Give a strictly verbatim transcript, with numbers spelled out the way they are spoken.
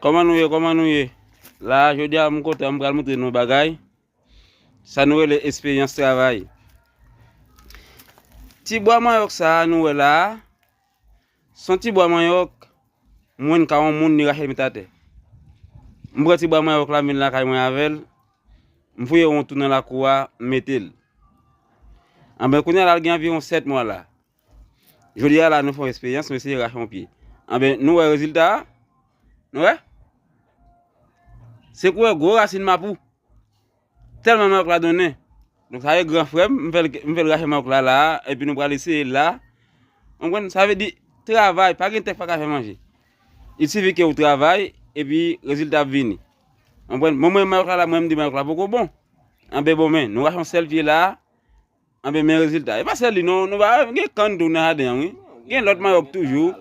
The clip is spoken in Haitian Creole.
Kòman nou ye? Kòman nou ye? La, jodi a, m kontan, m pral montre nou bagay. Sa nou rele esperyans travay. Ti bwa manyòk sa a nou wè la a, se yon ti bwa manyòk, mwen ka yon moun li rache l met atè. M pran ti bwa manyòk la, m vin lakay mwen avè l, m fouye yon twou nan lakou a, m mete l. Anben, kounye a la, l gen anviwon sèt mwa la. Jodi a la, nou fè yon esperyans, nou eseye rache yon pye. Anben, nou wè rezilta a? Nou wè? Se kou wè gwo rasin mapou. Tèlman mayòk la donnen. Donk, sa e gran frè m, m fè l, m fè l rache mayòk la la a, epi nou pral eseye l la. Ou konprann? Sa vle di, travay, pa gen tèt pa ka fè manje. Il sifi ke ou travay, epi rezilta ap vini. Ou konprann? Bon, mwen, mayòk la la, mwen, m di mayòk la poko bon. Anben, bon, men, nou rache yon sèl pye la a, anben, men rezilta. E pa sèl li, non, nou pa gen kann tou nan jaden an, wi. Gen lòt mayòk toujou.